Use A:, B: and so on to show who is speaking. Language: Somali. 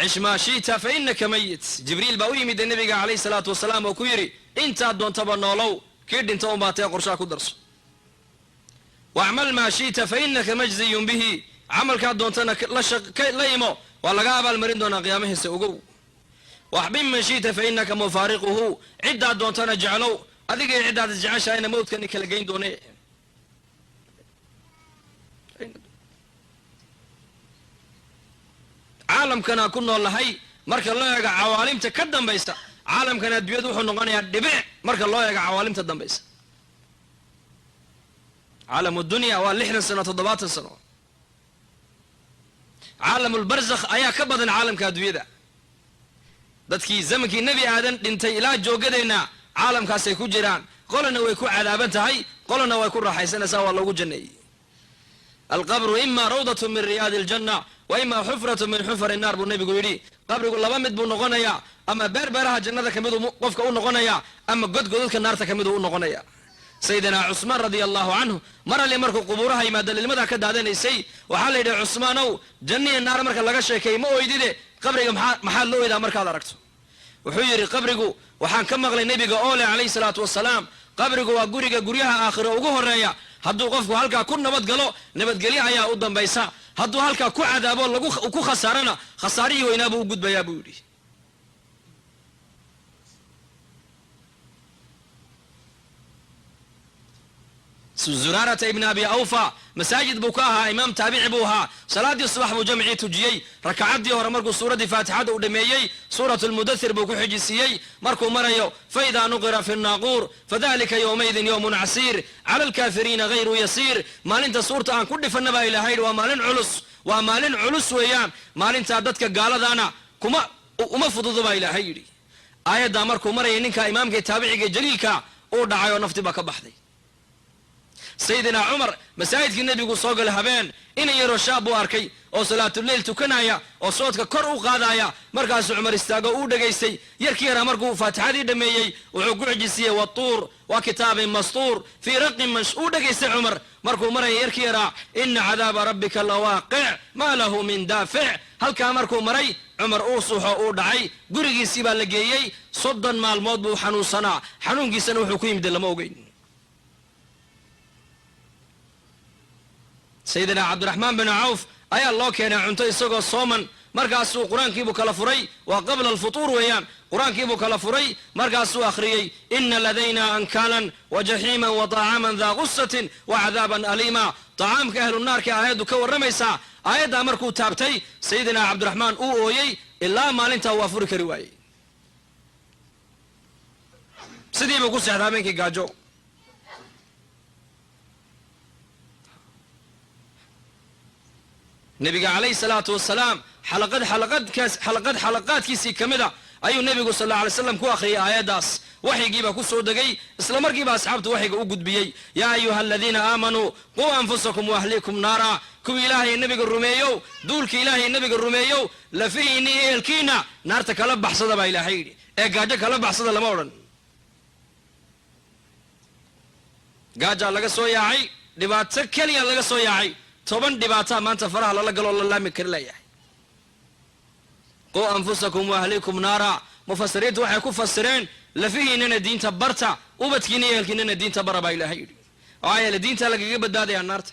A: Cish maa shi'ta fa inaka mayit. Jibriil baa u yimida nebiga calayhi salaatu wasalaam oo ku yidhi: intaad doontaba noolow, kii dhinta unbaa tee qorshaa ku darso. Wacmal maa shi'ta fa inaka majziyun bihi. Camalkaad doontana la imo, waa laga abaalmarin doonaa qiyaamahiisa, ogow. Waxbib man shi'ta fa inaka mufaariquhu. Ciddaad doontana jeclow, adigay ciddaad isjeceshahayna mawdkani kala geyn doone. Caalamkanaa ku nool nahay, marka loo eego cawaalimta ka dambaysa, caalamkan adduunyadu wuxuu noqonayaa dhibic marka loo eego cawaalimta dambaysa. Caalam dunya waa 60 sano, 70 sano. Caalam lbarzakh ayaa ka badan caalamka adduunyada. Dadkii zamankii Nebi Aadan dhintay ilaa joogadeenna caalamkaasay ku jiraan. Qolana way ku cadaaban tahay, qolana way ku raaxaysanaysaa, waa loogu janneeyey. Alqabru ima rawdatu min riyaadi aljanna wa ima xufratu min xufari naar, buu nebigu yidhi. Qabrigu laba mid buu noqonayaa: ama beer beeraha jannada ka miduu qofka u noqonaya, ama godgodadka naarta ka miduu u noqonaya. Sayidina Cusmaan radia allahu canhu mar alli markuu qubuuraha yimaado lilmadaa ka daadanaysay. Waxaa la yidhi: Cusmaanow, janniya naar marka laga sheekeey ma oydide, qabriga maxaad la oydaa markaad aragto? Wuxuu yidhi: qabrigu waxaan ka maqlay nebiga oo leh calayhi salaatu wasalaam, qabrigu waa guriga guryaha aakhiro ugu horeeya. Hadduu qofku halkaa ku nabadgalo, nabadgelyo ayaa u dambaysa. Hadduu halkaa ku cadaabo, lagu ku khasaarana, khasaarihii weynaabuu u gudbayaa, buu yidhi. Zuraarata ibn Abi Awfa masaajid buu ka ahaa imaam, taabici buu ahaa. Salaaddii subax buu jamcii tujiyey. Rakacaddii hore markuu suuraddii Faatixada uu dhameeyey, Suurat lmudathir buu ku xijisiiyey. Markuu marayo "Faida nuqira fi naaquur fadalika yowmaidin yowmun casiir cala alkaafiriina hayru yasiir", maalinta suurta aan ku dhifanna baa ilahay waa maalin culus, waa maalin culus weeyaan. Maalintaa dadka gaaladana kuma uma fududo, baa Ilaahay yidhi. Aayaddaa markuu marayay, ninka imaamka taabiciga jaliilka uu dhacay oo nafti baa ka baxday. Sayidina Cumar masaajidkii nebigu soo galay habeen. Inan yaroo shaab buu arkay oo salaatuleyl tukanaya oo soodka kor u qaadaya. Markaasuu Cumar istaago, uu dhegaystay. Yarkii yaraa markuu faatixadii dhameeyey, wuxuu ku xijisiiyey "Watuur wa kitaabin mastuur fii raqin mansh". Uu dhegaystay Cumar. Markuu maraya yarkii yaraa "Ina cadaaba rabbika lawaaqic maa lahu min daafic", halkaa markuu maray, Cumar uu suuxo, uu dhacay. Gurigiisii baa la geeyey. 30 maalmood buu xanuunsanaa. Xanuunkiisana wuxuu ku yimid lama ogeyn. Sayidina Cabdiraxmaan bin Cawf ayaa loo keenay cunto isagoo sooman. Markaasuu qur-aankiibuu kala furay. Waa qabla alfutuur weeyaan. Qur-aankiibuu kala furay, markaasuu akhriyey "Ina ladayna ankaalan wa jaxiiman wa طacaaman daa gusatin wa cadaaban aliima". Tacaamka ahlu naarka aayaddu ka warramaysaa. Aayaddaa markuu taabtay sayidina Cabdiraxmaan, uu ooyey ilaa maalintaa waa furi kari waayey. Sidii buu ku seexdaa habeenkii gaajo. Nebiga calayhi salaatu wasalaam xalaqad xalaqadkaas xalaqad xalaqaadkiisii ka mid a ayuu nebigu sal alla alay slam ku akhriyay aayaddaas. Waxyigiibaa ku soo degay. Isla markiiba asxaabtu waxyiga u gudbiyey: "Yaa ayuha aladiina aamanuu quu anfusakum waahliikum naara." Kuwii Ilaahay nebiga rumeeyow, duulkii Ilaahay nebiga rumeeyow, lafihiinni ehelkiina naarta kala baxsada, baa Ilaahay yidhi. Ee gaajo kala baxsada lama odhan. Gaajaa laga soo yaacay, dhibaato keliya laga soo yaacay, 10 dhibaataa maanta faraha lala galoo la laami kari layahay. "Quu anfusakum waahlikum naara", mufasiriintu waxay ku fasireen lafihiinana diinta barta, ubadkiina iyo ehelkiinana diinta bara, baa Ilaahay yidhi. Maxaa yeele diinta lagaga badbaadayaa naarta.